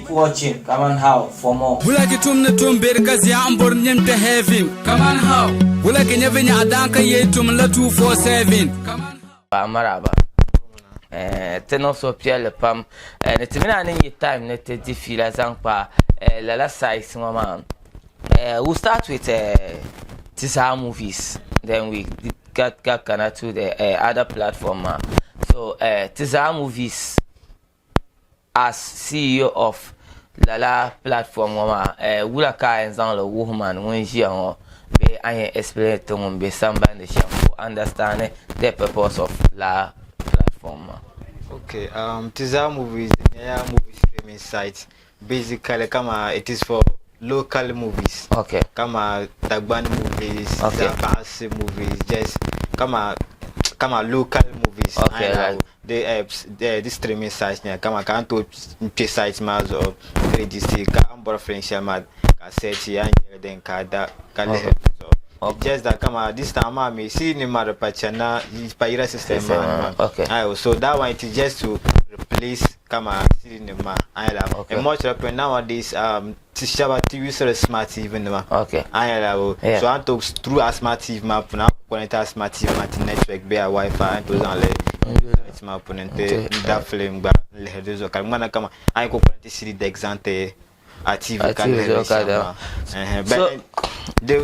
Keep watching Kaman How for more. Wula ki tum ni tum beri ka zia n bori nim kpe heaven Kaman how? Wula ki nyɛ vinyɛɣu daan ka yee tum la 247 Kaman how? Paɣa maraba eh, ti niŋ suhupiɛlli pam eh, ni ti mini a ni nyɛ time ni ti di fiila zaŋ kpa eh, lala size ŋɔ maa. Eh, we'll start with eh, Tizaa movies, then we ka, ka kana to the eh, other platform maa. So eh, Tizaa movies As CEO of lala platform ŋɔ maa, eh, wula ka a yɛn zaŋ li wuhi man ŋun ʒiya ŋɔ bee a yɛn explain ti ŋun be sambani ni shɛm ka o understand the purpose of lala platform maa? Okay, Tizaa Movies di nyɛla movie streaming site. Basically kama it is for local movies. Kama Dagbani movies, Zabaɣisi movies, just kama kama local movies. Okay, like The apps, the, the streaming sites nyɛla kama ka a ni tooi kpe site maa zuɣu register ka a ni bɔri film shɛli maa ka a search a ni nyɛli then ka a da ka lihiri di zuɣu. It's just that kama this time maa mi si ni ma di pa chana pa yira system maa ni maa. Ayo, so that one it is just to replace kama CD nim maa. Ayo, and much like nowadays ti shɛba ti usiri smart TV nima. A yɛla o. So a ni tooi through a smart TV maa puuni a ku connect a smart TV maa ti network bee a wifi a ni tooi zaŋ li site maa puuni n-ti da film gba n-lihiri di zuɣu ka di ŋmanila kaman a ni ku connect CD deck zaŋ ti a TV ka lihiri di shɛm maa. But di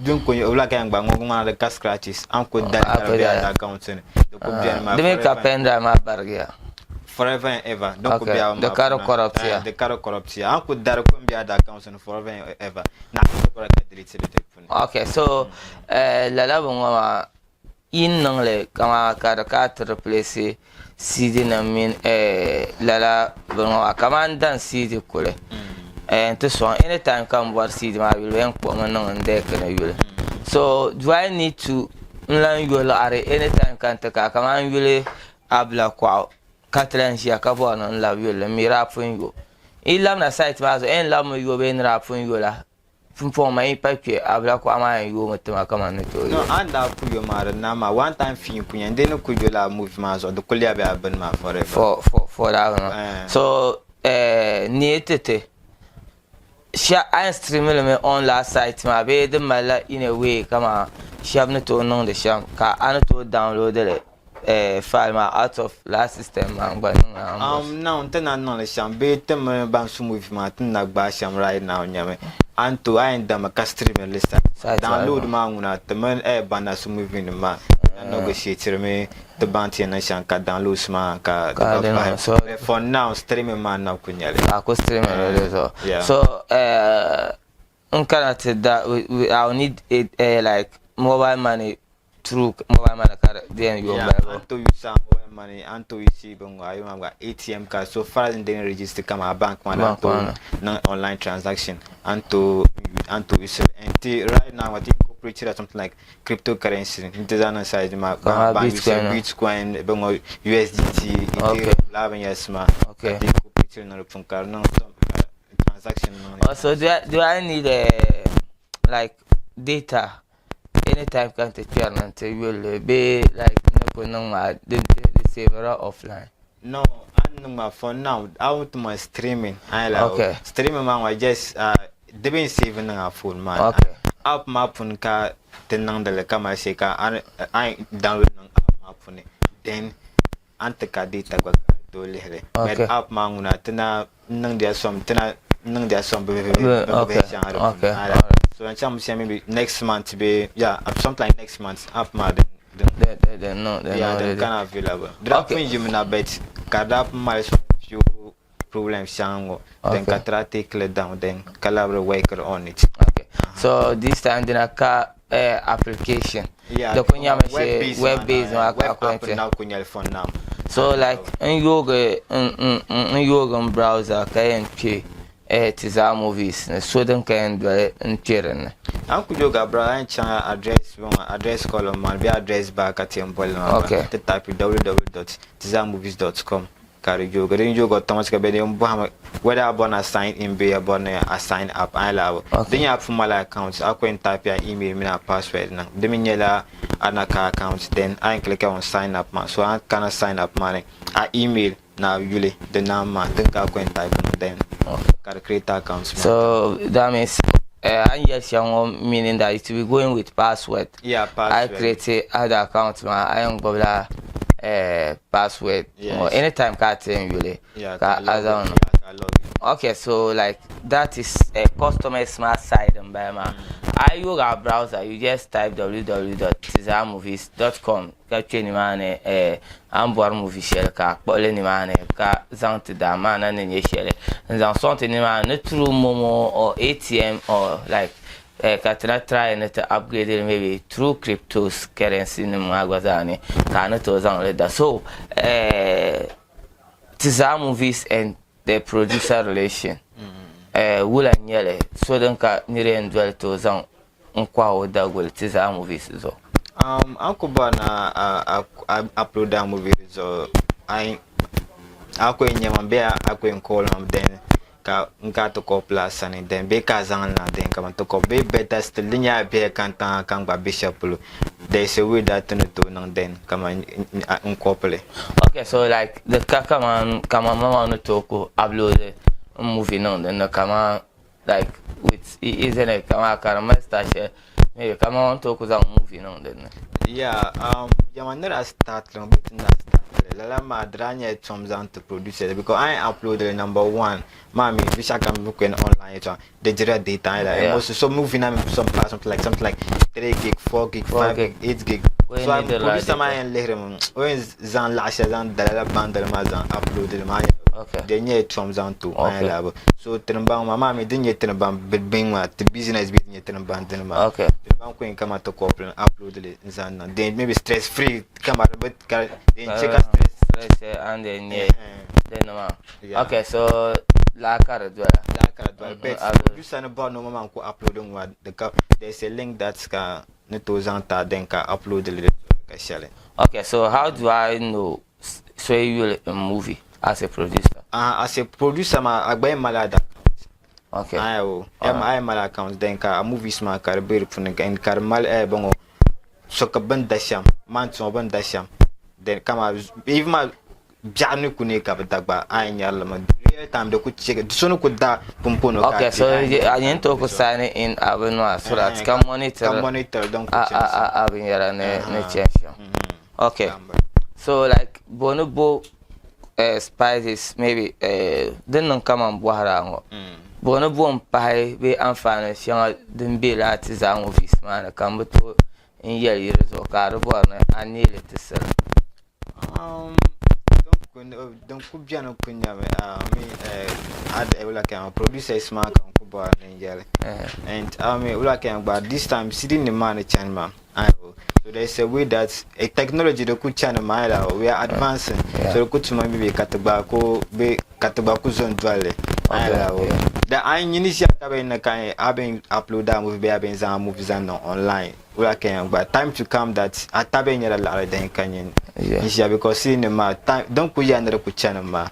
din ku nyɛ wula ka yɛn gba ŋɔ ŋmanila di ka scratches a ni ku dali ka di be a account ni di ku beni maa Di mi ka pen drive maa barigiya. Forever and ever din ku be a Di ka di corrupt ya. Di ka di corrupt ya. A ni ku dari ku n be a di accounts ni forever and ever. Naɣ ti bɔra ka delete li di puuni. Okay, so lala bini ŋɔ maa yi ni niŋ li kaman ka di ka ti replace CD nim mini lala bini ŋɔ maa kaman n dan CD kuli n ti sɔŋ anytime ka n bɔri CD maa yuli bee n kpuɣimi niŋ n deck ni yuli. So do I need to n lan yo liɣiri anytime ka n ti kana kaman n yuli Abila kɔɣu ka ti lahi ʒiya ka bɔri ni n labi yuli li, m mi daa pun yo. N yi labina site maa zuɣu, n yɛn labimi yo bee n ni daa pun yo la? Pumpɔŋɔ man yi pa kpe, Abila kɔɣu maa yɛn yoomi ti ma kaman ni tooi No, yo. a ni daa kul yo maa di na maa, one time fee n-kul nyɛ, n dee ni kul yo lala movie maa zuɣu, di kul lɛbi a bini maa forever. For, for, for that one. Eh. So, eh, ni ti ti shɛ a yɛn stream li mi on lala site maa bee di malila in a way kaman shɛba ni tooi niŋdi shɛm ka a ni tooi download li eh, file maa out of lala system maa n gba niŋ a Um, now n ti na niŋli shɛm bee ti mini ban su movie maa ti ni na gbaai shɛm right now nyɛmi a ni tooi a yɛn dami ka stream li site Site maa download maa ŋuna ti mini eh, ban na su movie nim maa na negotiate mi ti baŋ ti yɛn niŋ shɛm ka downloads maa ka di Ka gba di niŋ, pahi. so- But for now streaming maa na ku nyɛli. Ka a ku streaming li di zuɣu. Yeah. So, eh, n kana ti da, I will need a, eh, like mobile money through mobile money ka di yɛn yooi Yeah, balibu. an tooi use a mobile money, an tooi use bin ŋɔ a yuli maa gba ATM card. So far as n dini register kama a bank maa ni an Bank tooi maa ni. niŋ online transaction, an tooi an tooi use li. And ti right now gba ti incorporate la something like cryptocurrency n ti zaŋ niŋ site maa Kamani ban use Bitcoin. Bitcoin, bin ŋɔ USDT, Ethereum, lala binyɛrisi maa ka ti incorporate li niŋ di puuni ka di niŋ some transaction niŋ. Oh, so do I need a, like data anytime ka n ti kpɛri ni n ti yuli li bee like ni ku niŋ maa di save la offline? No, a ni niŋ maa for now a wun ti mali streaming a yɛla streaming maa ŋɔ just di bi save niŋ a phone maa ni. App maa puuni ka ti niŋdi li ka mali shee ka a download niŋ app maa puuni then a ni ti ka data gba ka di tooi lihiri. But app maa ŋuna ti na niŋdiya some ti na niŋdiya some bihi bihi shɛŋa di puuni. So n chaŋ mi shɛm maybe next month bee yeah something like next month app maa din yeah din kana available. Di daa pun yimi na but ka di daa pun mali some few problems shɛŋa ŋɔ then ka try take it down then ka labiri work on it. Okay. So this time dina ka application. Yeah, Di ku nyɛmi web shee based web based maa ka web ku app ti. na ku nyɛli for now. So like n yoogi n yoogi n browser ka yɛn kpe Tizaa movies ni so din ka yɛn doli n kpe din ni. A ni ku yoogi a browser a yɛn chaŋ address bini ŋɔ address column maa ni bee address bar ka ti yɛn boli li maa gba ti type www.tizaamovies.com ka di yoogi. Din yoogi automatically bɛ di yɛn bɔhimi whether a bɔri ni a sign in bee a bɔri ni a sign up a ni lahi di nyɛla a pun mali account a ku yɛn type a email mini a password niŋ di mi nyɛla a na ka account then a yɛn click on sign up maa so a ni kana sign up maa ni a email ni a yuli di name maa din ka a ku yɛn type niŋ then. create account maa. So that means a ni yɛli shɛm ŋɔ meaning that it will be going with password. Yeah, A yi password. create ad account maa a yɛn gbubila password ŋɔ Yes. anytime ka a ti yɛn yuli Yeah, ka ka a log zaŋ in. niŋ. Yeah, ka log in. Okay, so like that is a customer smart side n bala maa. A yi yooi a browser, you just type www.tizamovies.com ka kpe nimaani eh, a ni bɔri movie shɛli ka a kpuɣi li nimaani ka zaŋ ti daa maa na ni nyɛ shɛli n zaŋ sɔŋ ti nimaani ni through momo or ATM or like eh, ka ti na try ni ti upgrade li maybe through cryptos currency nim maa gba zaa ni ka a ni tooi zaŋ li da. So eh, Tizaa movies and the producer relation eh, wula n nyɛli so din ka niri yɛn doli tooi zaŋ n kɔhi o daguli Tizaa movies zuɣu? A ni ku bɔri ni a upload a movie di zuɣu a ku yɛn nyɛ ma bee a ku yɛn call ma then ka n ka ti copy la a sani then bee ka a zaŋ li na then ka man ti copy bee better still di nyɛla biɛhi kantaŋa ka n gba be shɛli polo there is a way that ti ni tooi niŋ then kaman n copy li. Ok so like di ka kaman kaman mama ni tooi ku upload n movie niŋ din ni kaman like with isn't it kaman ka di mali style shɛli maybe kaman o ni tooi ku zaŋ movie niŋ din ni. Yeah, yɛma ni daa start li ŋɔ bee ti ni daa start li lala maa di daa nyɛla tom zaŋ ti producers because a yi upload li number one maa mi binshɛɣu kam bi kuli online yɛltɔɣa di dirila data like almost so movie na mi some pass something like 3 gig, 4 gig, 5 gig, 8 gig. So a producer maa yɛn lihiri mi o yɛn zaŋ laɣa shɛli zaŋ da lala bundle maa zaŋ upload li maa di nyɛla tom zaŋ ti o a yɛn lahi so tini baŋ maa maa mi din nyɛ tini baŋ bin maa ti business bee din nyɛ tini baŋ dini maa tini baŋ ku yɛn kama ti copy li upload li n zaŋ niŋ then maybe stress free kama di bi ka din chɛ ka stress stress and then nyɛ dini maa. Okay, so laa ka di dola. Laa ka di dola but producer ni bɔri ni o maŋmaŋ ku upload ŋɔ maa di ka there is a link that ka ni tooi zaŋ ti a then ka upload li di zuɣu ka shɛli. Okay, so how do I know so yi yuli n movie as a producer? As a producer maa a gba yɛn mali ad account. Okay. Ayo, a yɛn mali account then ka a movies maa ka di be di puuni and ka di mali eh bɔŋɔ so ka bini da shɛm man tuŋɔ bini da shɛm then kama even maa biɛɣu ni ku neei ka bi da gba a yɛn nyɛri li mi real time di ku chɛ so ni ku da pumpɔŋɔ ka Okay, so a yɛn tooi ku sign in a bini maa so that ka monitor ka monitor din ku chani shɛm a binyɛra ni chani shɛm. Okay, so like bo ni bo spices maybe din niŋ kaman bɔhira ŋɔ bo ni bo m-pahi bee anfaani shɛŋa din be lala ti zaa ŋɔ viisi maa ni ka m bi tooi n yɛli yi di zuɣu ka a di bɔri ni a neei li ti salo. Din ku beni ku nyɛmi producers maa ka n ku bɔri ni n yɛli and wula ka yɛn gba this time city nim maa ni chani maa so there is a way that technology di ku chani maa la we are advancing so di ku tuma mi bɛ ka ti gba ku bɛ ka ti gba ku zo n doli li da a yi nyini ʒiya ka bɛ ni ka a bɛn upload a movie bee a bɛn zaŋ a movie zaŋ niŋ online wula ka yɛn gba time to come that a tabi nyɛla laɣiri din ka nyin n ʒiya because see nim maa time din ku yɛli ni di ku chani maa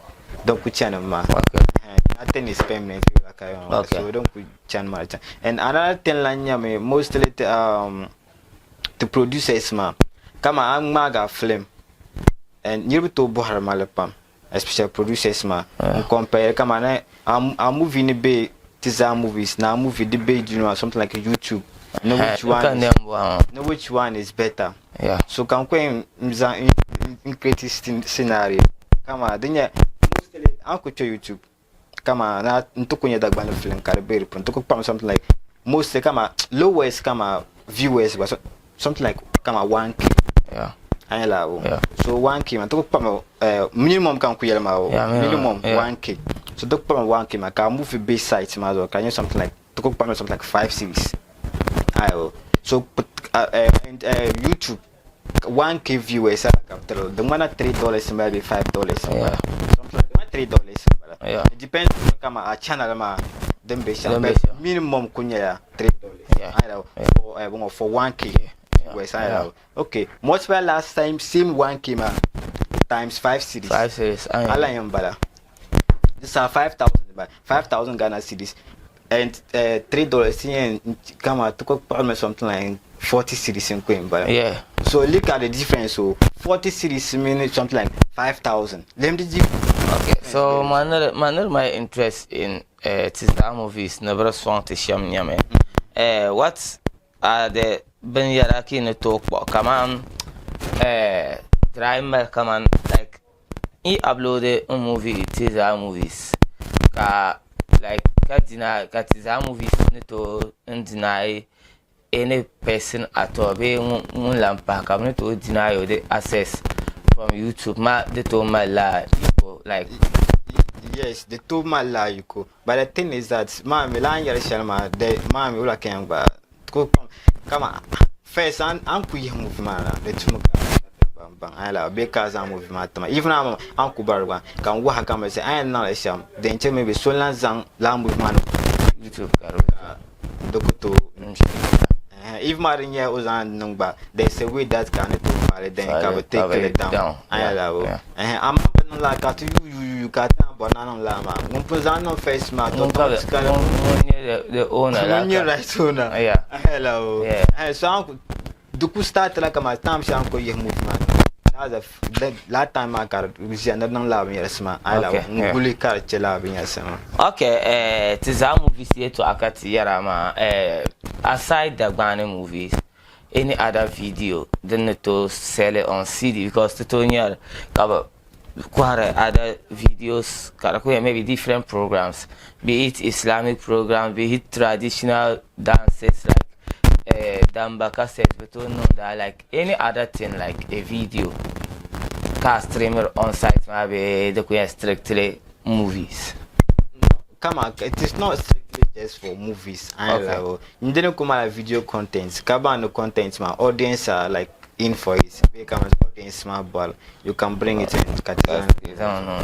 din ku chani maa nothing is permanent wula ka yɛn gba so din ku chani maa chani and another thing lan nyɛmi mostly ti producers maa kama a ŋmaagi a film and niriba tooi bɔhiri ma li pam especially producers maa n compare kamani a movie ni be ti zaa movies ni a movie di be you something like YouTube ni which one is, ni which one is better yeah. So ka n ku yɛn zaŋ n create scenario kama di nyɛ mostly a ku kpɛ YouTube kama na n ti ku nyɛ Dagbani film ka di be di puuni n ti ku kpam something like mostly kama lowest kama viewers gba something like kama 1K yeah. a nyɛ laa Yeah. So 1K maa ti ku kpami minimum ka n ku yɛli maa o Yeah, minimum, minimum yeah. 1K so ti ku kpami 1K maa ka a movie be site maa zuɣu ka nyɛ something like ti ku kpami something like 5 series ayo so and YouTube 1K viewers ala ka bi tiri di ŋmana $3 n bala bee $5 n bala something like ŋmana $3 n bala it depends on kama a channel maa din be shɛm Din be but shɛm. minimum ku nyɛla $3 for bɔŋɔ for 1K viewers okay multiply last time same 1K maa times 5 cedis 5 cedis ala yɛn bala this are 5000 ba 5000 Ghana cedis and $3 yɛn kama ti ku kpuɣimi something like 40 cedis n ku yɛn bala Yeah. So look at the difference o 40 cedis mean something like 5000 lem di difference. Okay, so manir my interest in ti zaa movies ni bi di sɔŋ ti shɛm nyɛmi what are the binyɛra ka yi ni tooi kpuɣi kaman dry mali kaman like n yi upload n movie ti zaa movies ka like ka deny ka ti zaa movies ni tooi n deny any person at all bee ŋun lan pahi ka bɛ ni tooi deny o di access from YouTube maa di tooi malila yiko like. Yes, di tooi malila yiko but the thing is that maa mi lan yɛli shɛli maa the maa mi wula ka yɛn gba ku kama first an ku yihi movie maa na di tumi ka ban baŋ a yɛla bee ka a zaŋ movie maa tima even a an ku bari gba ka n wahi ka mi say a yɛn niŋli shɛm din chɛ maybe so lan zaŋ lala movie maa ni YouTube ka di di ku tooi if maa di nyɛla o zaŋ niŋ gba there is a way that ka ni tooi faali then ka bi take it down a yɛla o amaa bi niŋ laa ka ti yuui ka ti naan bɔri ni a niŋ laa maa ŋun pun zaŋ niŋ first maa to automatically ŋun nyɛ the owner ŋun nyɛ right owner a yɛla o so di ku start la kamani time shɛli a ni ku yihi movie maa ni last time maa ka di ʒiya ni di niŋ lala binyɛrisi maa a yɛla n guli ka di chɛ lala binyɛrisi maa. Ok ti zaa movies yɛltɔɣa ka ti yɛra maa aside Dagbani movies any other video din ni tooi sell on CD because ti tooi nyari ka bi kɔhiri other videos ka di kuli nyɛ maybe different programs be it Islamic programs be it traditional dances like eh, damba cassette bi tooi niŋda like any other thing like a video ka streamer on site maa bee di kuli nyɛ strictly movies. Kama it is not strictly just for movies okay. N dini kuma la video content ka ba ni content ma audience are like in for it bee kama audience maa bɔri you can bring it in ka ti zaŋ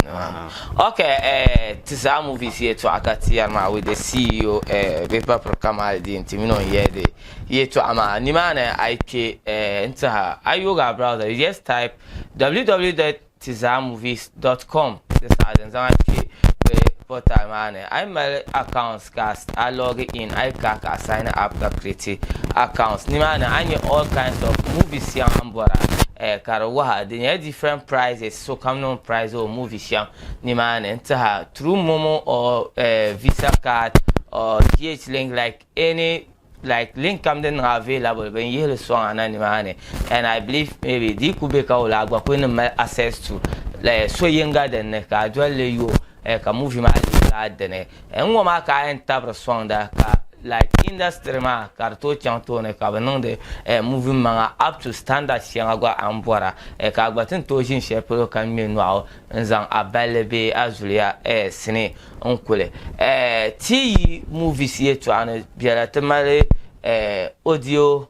okay eh, ti zaa movies yɛltɔɣa ka ti yɛri maa with the CEO eh, bee Papri Kamaldeen ti mini o n yɛli di yɛltɔɣa maa nimaani a yi kpe eh, n tiha a yooi a browser you just type www.tizaamovies.com di saha din zaŋ a kpe bɛ portal maa ni a yi mali accounts ka a log in a yi ka ka a sign up ka create accounts nimaani a ni nya all kinds of movies shɛŋa n bɔra eh, ka di waha di nyɛla different prices sokam niŋ price o movie shɛm nimaani n tiha through momo or eh, visa card or GH link like any like link kam din niŋ available bin yihili sɔŋ a na nimaani and I believe maybe di ku be ka wula a gba kuli ni mali access to like so yinga din ni ka a doli li yo eh, ka movie maa leegi a dini eh, n ŋɔ maa ka a yɛn tabiri sɔŋda ka like industry maa ka di tooi chaŋ tooni ka bi niŋdi eh, movie maŋa up to standard shɛŋa gba a ni bɔra eh, ka a gba ti ni tooi ʒini shɛli polo ka ŋmɛ nɔɣu n zaŋ a balli bee a zuliya eh, sinii n kuli eh, ti yi movies yɛltɔɣa ni biɛla ti mali eh, audio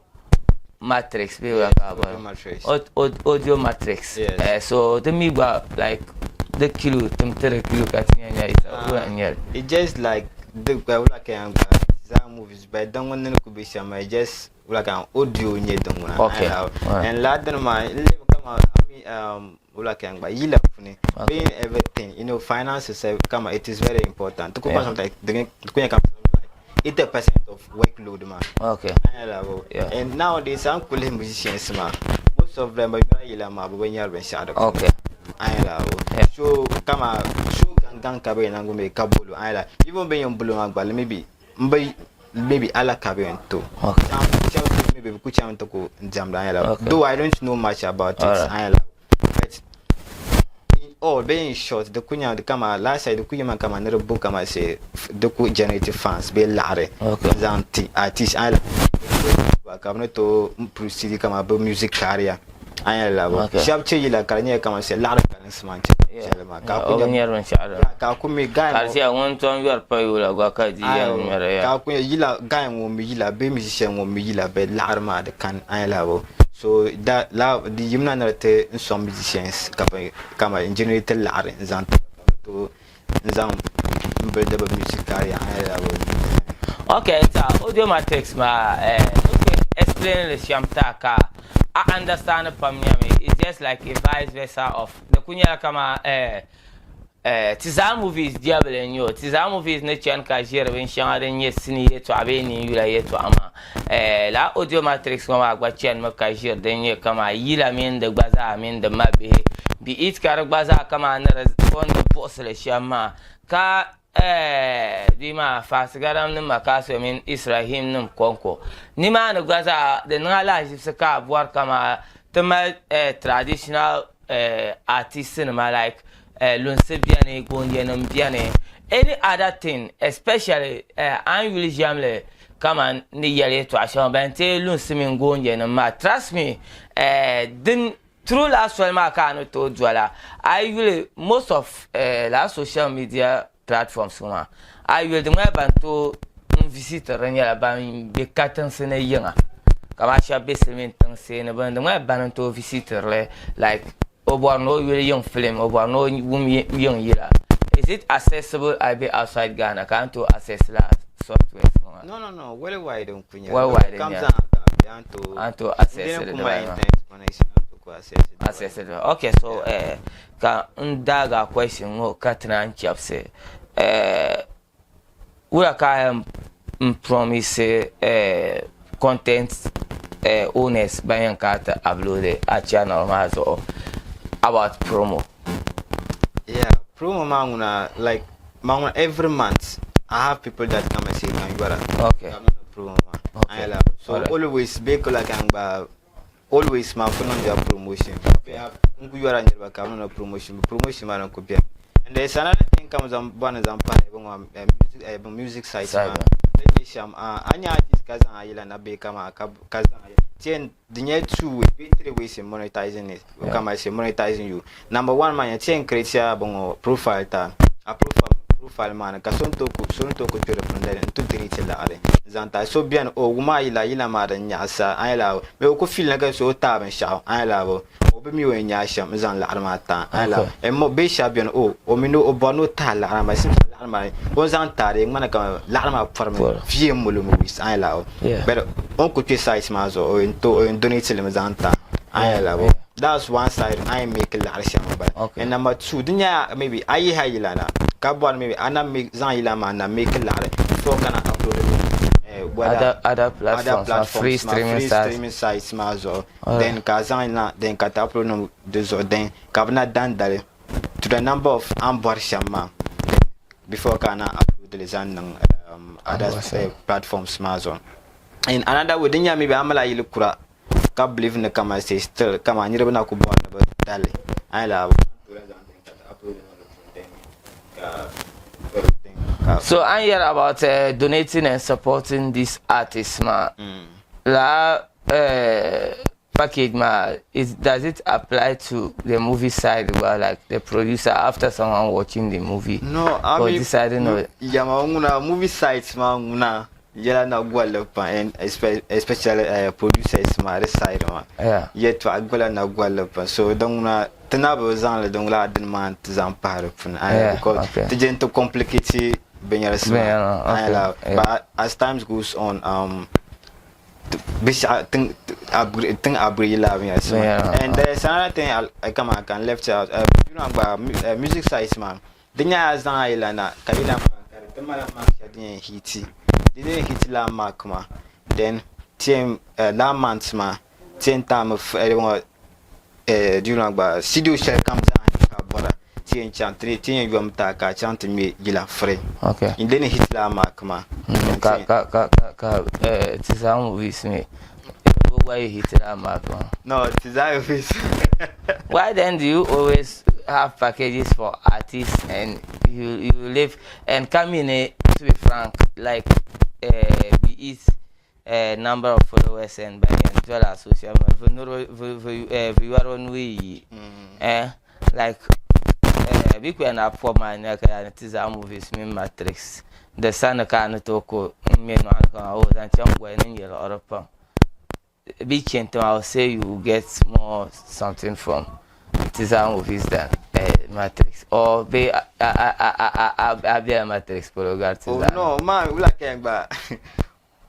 matrix bee wala ka audio matrix eh, so di mi gba like di kilo tim ti di kilo ka ti nya nya isa wula n nyɛli. It just like di wula ka yan gba zaa movies but din ŋun ni ku be shɛm maa it just wula ka yan audio nyɛ din ŋuna. Okay. And laa dini maa n lemi kama um, wula ka yan gba yila puuni being everything you know finance is kama it is very important. Ti ku sometimes di ku nyɛ kama 80% of workload maa. Okay. Yeah. And nowadays an kuli musicians maa most of them bi nyɛla yila maa bi bi nyɛri binshɛɣu di puuni. Okay. Yeah. So kama show gang ka bi yɛn niŋ ka bolo ayala even bi yɛn bolo maa gba maybe n bi maybe ala ka bi yɛn to. Okay. Shɛba maybe bi ku chɛmi ti ku diɛmda ayala. Though I don't know much about it ayala but in all being short di ku nya kama last year di ku yima kama ni di bo kama say di ku generate fans bee laɣiri zaŋ ti artist ayala ka bi ni tooi proceed kama bi music career ayala shɛba chɛ yila ka di nyɛla kama say laɣiri kalinsi maa n-chɛ shɛli maa ka ku ka ku mi guy ŋɔ ka ŋun tom yɔri pa yoola gba ka di yɛn ŋmɛri ya ka ku yila guy ŋun mi yila bee musician ŋun mi yila bɛ laɣiri maa di kani ayala so da la di yimina ni di ti n sɔŋ musicians ka bi kama n generate laɣiri n zaŋ ti to n zaŋ n build bi music career. Okay, so audio matrix maa eh, okay, explain li shɛm ta ka a understand pam nyɛmi it's just like a vice versa of di ku nyɛla kama eh, Eh, ti zaa movies diɛbili n-nyɛ o. Ti zaa movies ni chani ka ʒiri binshɛŋa din nyɛ sinii yɛltɔɣa bee ninyula yɛltɔɣa maa. Eh, lala audio matrix ŋɔ maa gba chanimi ka ʒiri din nyɛ kaman yila mini di gba zaa mini di mabihi Be it ka di gba zaa kamani ni di o ni buɣisili shɛm maa ka eh, di maa Faasigaram nim Makaso mini Israhim nim kɔŋko. Nimaani gba zaa di niŋ alahiʒibisi ka a bɔri kaman ti mali eh, traditional eh, artist nima like eh, lunsi beni, goonjɛnim beni, any other thing especially eh, a ni yuli ʒiɛmli kaman ni yɛli yɛtɔɣa shɛŋa ban ti lunsi mini goonjɛnim maa trust me eh, din Through lala soli maa ka a ni tooi dola. A yi yuli most of lala social media platforms ŋɔ maa, a yi yuli di ŋmanila ban tooi n visitiri di nyɛla ban be katinsi ni yiŋa kamani shɛba be silimiin tiŋsi ni bini di ŋmanila bani n tooi visitiri li like o bɔri ni o yuli yiŋ film o bɔri ni o wum yiŋ yila. Is it accessible a yi be outside Ghana ka a ni tooi access lala softwares ŋɔ maa? No no no worldwide n ku nyɛ Worldwide n kam nyɛ. zaa ka a be a ni tooi A ni tooi access N li dini di kuma bala maa. internet connection a ni tooi ku access di bala. Access li. Okay so eh, ka n daagi a question ŋɔ ka ti naan chɛbisi eh, wula ka a yɛn n promise eh, content eh, owners ban yɛn kana ti upload a channel maa zuɣu about promo? Yeah, promo maa ŋuna like maa ŋuna every month I have people that come and say kan yɔra. Okay. Ka niŋdi promo maa. Okay. Ayala. So Alright. always be ko like an gba always maa ku niŋdiya promotion. Okay. N ku yɔra niriba ka bi niŋdi promotion. Promotion maa din ku beni. And there is another thing kam zaŋ bɔri ni zaŋ pahi bɛ ŋɔ music, music site Side maa. maa. Din nyɛ shɛm, a nya artist ka zaŋ a yila na bee kaman ka ka zaŋ a yila ti yɛn di nyɛla two way bee three ways in monetizing it. Yeah. Kaman say monetizing you. Number one maa nyɛ ti yɛn create a bɛ ŋɔ profile ta a profile profile maa ni ka so ni tooi ku so ni tooi ku kpe di puuni then n ti delete laɣiri n zaŋ ti a so beni o wum a yila yila maa din nyaɣisa a yɛla bee o ku feel ni ka so o taai binshɛɣu a yɛla o bi mi o yɛn nyaai shɛm n zaŋ laɣiri maa ti a a yɛla Okay. and mo bee shɛba beni o o mi ni o bɔri ni o taai laɣiri maa but seems like laɣiri maa o ni zaŋ taai di ŋmani kaman laɣiri maa pɔrimi Pɔri. viɛnyɛla mi a yɛla Yeah. but o ni ku kpe site maa zuɣu o yɛn to o yɛn donate li mi zaŋ ti a a yɛla Yeah. That's one side a yɛn make laɣiri shɛm n bala. Okay. And number two, di nyɛla maybe a yihi a yila na ka bɔri maybe a na make zaŋ yila maa na make laɣiri before ka na upload li whether Other, other platforms, other platforms free maa, streaming free sites. streaming sites maa zuɣu. Alright. Then ka a zaŋ na then ka ti upload niŋ di zuɣu then ka bi na dandali to the number of a ni bɔri shɛm maa then before ka a na upload li zaŋ niŋ other platforms maa zuɣu. In another way, di nyɛla maybe a mali a yili kura ka believe ni kaman say still kaman niriba na ku bɔri ni bɛ dali a ni lahi So an yɛri about donating and supporting this artist maa lala package maa is does it apply to the movie side gba like the producer after someone watching the movie No, I or mean, deciding on yama ŋuna movie sites maa ŋuna Yɛla na golli pam and especially producers maa di side maa yɛltɔɣa gba na golli pam so din ŋuna ti na bi zaŋli din laa dini maa n-ti zaŋ pahi di puuni because ti je n-ti complicate binyɛrisi maa but as times goes on binshɛɣu tin upgrade lala binyɛrisi maa and there is another thing I come I can left out gba music sites maa Di nyɛla a zaŋ a yila na ka yila maa ka di ti mali mark shɛli din yɛn hiti. Di ni yɛn hiti lala mark maa then ti yɛn lala month maa ti yɛn taami gba studio shɛli kam zaa ka a bɔra ti yɛn chaŋ ti yɛn yomi ti a ka a chaŋ ti ŋmɛ yila free. Di ni hiti lala mark maa. Ka ka ka ka ti zaŋ movies mi bɛ gba yi hiti lala mark maa. No, ti zaŋ movies. Why then do you always have packages for artists and you you live and come in eh, to be frank like be it number of followers and ban yɛn dɔla social media vi niriba vi vi vi yɔriba nuu yi eh like bi ku yɛn daa pɔbi maa nya ka yaa ni ti zaɣ movies mini matrix di sani ka a ni tooi ku n ŋmɛ nɔɣani kaman o zaŋ chaŋ goli ni nyɛ liɣiri pam Bi chɛ n-tim I will say you will get more something from Tizaa movies than Matrix or bee a a a a a a bela Matrix polo gari Oh Tizaa no, ma wula ka yɛn gba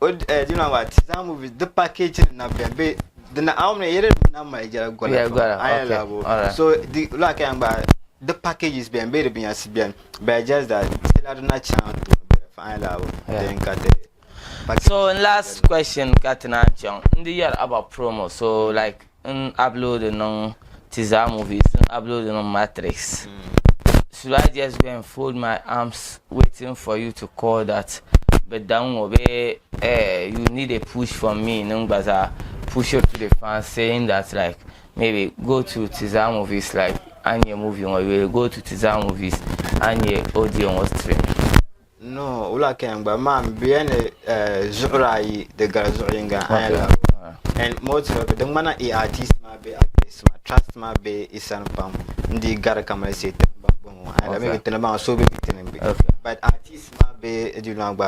o eh, di ma Tizaa movies di package na bɛn be di na awon yɛrɛ na mali jɛla gola Yeah, gola, ayɛ okay, labo alright. so di wula ka yɛn gba the packages bɛn be di binyɛrisi bɛn but just that tila di na chaŋ to ayɛ labo Yeah. then ka ti So n last question ka ti naan chaŋ n di yɛri about promo so like n upload niŋ ti zaa movies n upload niŋ Matrix. Should I just go and fold my arms waiting for you to call that bɛ daŋ ŋɔ bee eh, you need a push from me ni n gba zaa push it to the fans saying that like maybe go to Tizaa movies like a ni nyɛ movie ŋɔ yuli go to Tizaa movies a ni nyɛ audio ŋɔ stream. No, wula ka yɛn gba maa m bɛ ni zuɣuri ayi di gari zuɣu yinga a yɛn lahi and most of di ŋmana i artist maa bee actress maa trust maa be i sani pam n dii gari kamani say tini ban bɔŋɔ a yɛn maybe tini maa so bɛ mi tini bi but artist maa bee di maa gba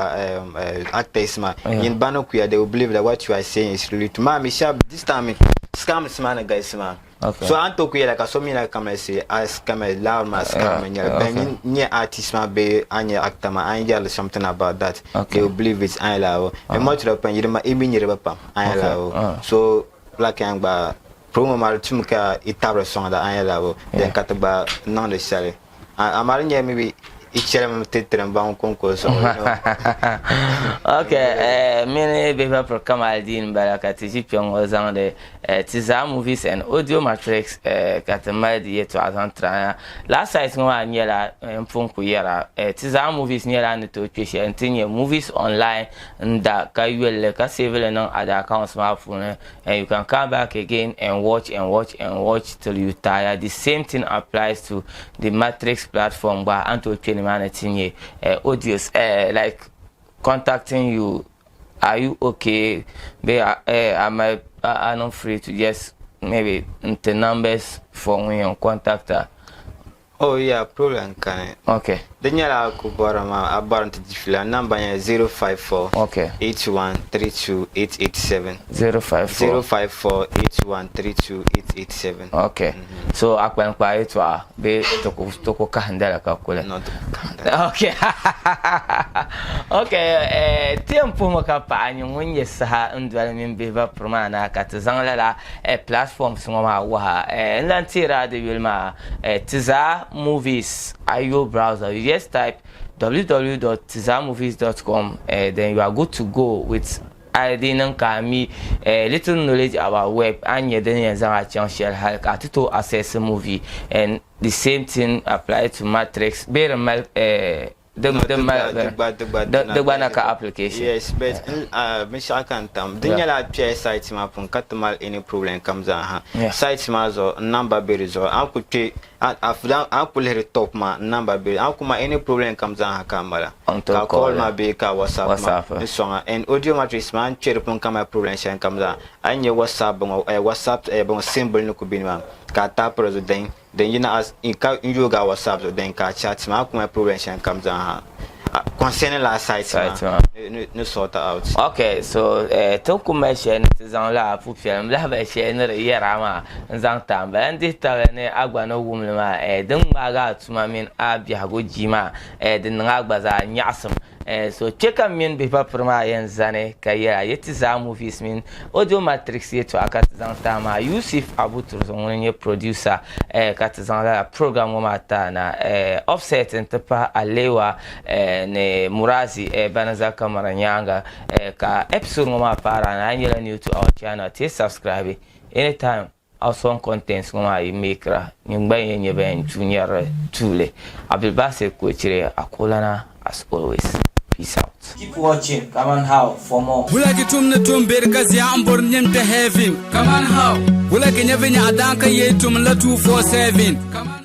actors maa yin ba ni kuya they will believe that what you are saying is really true maa mi shɛba this time scams maa ni galisi maa So a ni tooi ku yɛla ka so mi na kamani say a scammer loud maa scam n nyɛli but nyin nyɛ artist maa bee a nyɛ actor maa a ni yɛrili something about that they will believe it a yɛla o in much to the point yiri ma i mi niriba pam a yɛla o so like yan gba promo maa di tumi ka i tabiri sɔŋda a yɛla o then ka ti gba niŋdi shɛli Amaa di nyɛla maybe i chɛlimi ti tiri n-baŋ kɔŋko zuɣu, you know. Ok, eh, mini bihi ba piri Kamaldeen m-bala ka ti ʒi kpe ŋɔ zaŋdi eh, ti zaa movies and audio matrix eh, ka ti mali di yɛtɔɣa zaŋ tiri a na. Last site ŋɔ maa nyɛla eh, m pun ku yɛra eh, ti zaa movies nyɛla a ni tooi kpe shɛli nti nyɛ movies online n-da ka yoli li ka save li niŋ a di accounts maa puuni and you can come back again and watch and watch and watch till you tire. The same thing applies to the Matrix platform gba a ni tooi kpe nimaani ti nyɛ eh, audios eh, like contacting you are you okay bee eh, am I a niŋ free to just maybe n ti numbers for ŋun yɛn contact a. Oh yeah, problem kani. Okay. Di nyɛla a ku bɔri maa, a bɔri nti di fiila, number nyɛla 054 Okay. 81 32 887. 054 054 81 32 887. Okay. So a kpalim kpaai yɛtɔɣa bee ti ku ti ku kahindala ka kuli? No, ti ku kahindala. Okay. Okay, eh, ti yɛn puhimi ka paɣa nyɛ ŋun nyɛ saha n-doli mini bihi ba piri maa na ka ti zaŋ lala eh, platforms ŋɔ maa wuhi a. Eh, n lan teeri a di yuli maa eh, Tizaa Movies Ayo browser. You just type www.tizaamovies.com eh, then you are good to go with a di niŋ ka a mi eh, little knowledge about web a ni nyɛ din yɛn zaŋ a chaŋ shɛli hali ka a ti tooi access movie and the same thing apply to Matrix bee di mali eh, Di No, di di mali gba, di gba, di gba, di di na di gba na di ka gba. application. Yes, but n uh, binshɛɣu ka n tam. Di Yeah. nyɛla a kpɛya site maa puuni ka ti mali any problem kam zaa ha. Yeah. Site maa zuɣu n number be di zuɣu. A ni ku kpe a a a ni ku lihiri top maa n number be a ni ku mali any problem kam zaa ha ka a mala. N tooi Ka a call call ma bee ka a WhatsApp ma WhatsApp. n sɔŋ a. And audio matrix maa a ni kpe di puuni ka mali problem shɛli kam zaa a yi nya WhatsApp bɔŋɔ eh, WhatsApp eh, bɔŋɔ symbol ni ku be ni maa ka a tap di zuɣu then Din yina as in ka n yoogi a WhatsApp zuɣu then ka a chat ma a ku mali problem shɛli kam zaa ha concerning laa site Site maa maa. ni ni sort out. Ok so eh, ti ni ku mali shɛli ni ti zaŋ lala pupiɛlim lahibali shɛli ni di yɛra maa n zaŋ ti a m-bala n dihi tabili ni a gba ni wum li maa eh, din ŋmaagi a tuma mini a biɛhigu jii maa eh, di niŋ a gba zaa nyaɣisim Eh, so kpe ka m mini bihi pa piri maa yɛn zani ka yɛla yi ti zaa movies mini audio matrix yɛtɔɣa ka ti zaŋ ti a maa. Yusuf Abu Turzo ŋuni n-nyɛ producer eh, ka ti zaŋ lala program ŋɔ maa ti a na. Eh, Offset n-ti pahi Alewa eh, ni Murazi eh, bana za kamara nyaaŋa eh, ka episode ŋɔ maa paari a na. A yi nyɛla new to our channel, ti subscribe anytime. Awesome contents ŋɔ maa yi makera nyin gba yɛn nyɛ ban tu nyɛri tuuli. Abdulbasir Kochire Akolana as always. Peace out. Keep watching Kaman How for more. Wula ki tum ni tum beri ka zia n bori nyɛ n-kpe heaven. Kaman how? Wula ki nyɛ vinyɛɣu daan ka yee tum la 247. Kaman.